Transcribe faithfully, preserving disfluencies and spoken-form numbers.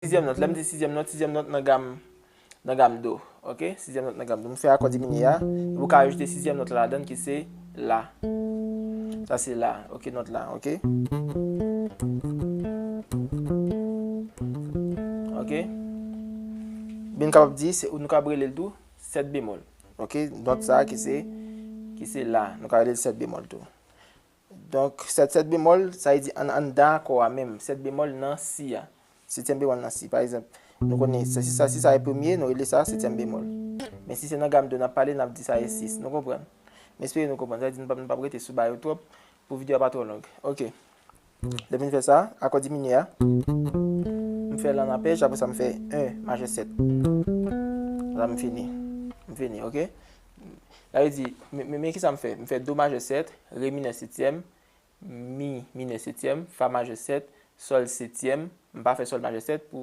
Sizyèm nòt, lè m di sizyèm nòt, sizyèm nòt nan gam, nan gam do. Ok? Sizyèm nòt nan gam do. M fè akò diminye a. Epi w ka ajoute sizyèm nòt la ladann ki se la. Sa se la. Ok, nòt la. Ok? Ok? Bin kapab di, se, nou kapab rele l tou sèt bemòl. Ok? Nòt sa ki se, ki se la. Nou ka rele l sèt bemòl tou. Donk, sèt, sèt bemòl, sa vle di an, anndan akò a menm. Sèt bemòl nan si a. Setyèm bemòl nan si. Pa egzanp, nou konnen, sa, si sa, si sa e premye, nou rele sa setyèm bemòl. Men si se nan gam do n ap pale, n ap di sa e sis. Nou konprann? M espere nou konprann. Sa vle di, nou p ap, nou p ap rete sou ba yo twòp pou videyo a pa twò long. Ok. Depi m fè sa, akò diminye a. M fè la nan pèch, apre sa m fè en majè sèt. La m fini. M fini, ok? Sa vle di, men, men, men ki sa m fè? M fè do majè sèt, re minè setyèm, mi minè setyèm, fa majè sèt, sòl setyèm. M pa fè sòl majè sèt pou,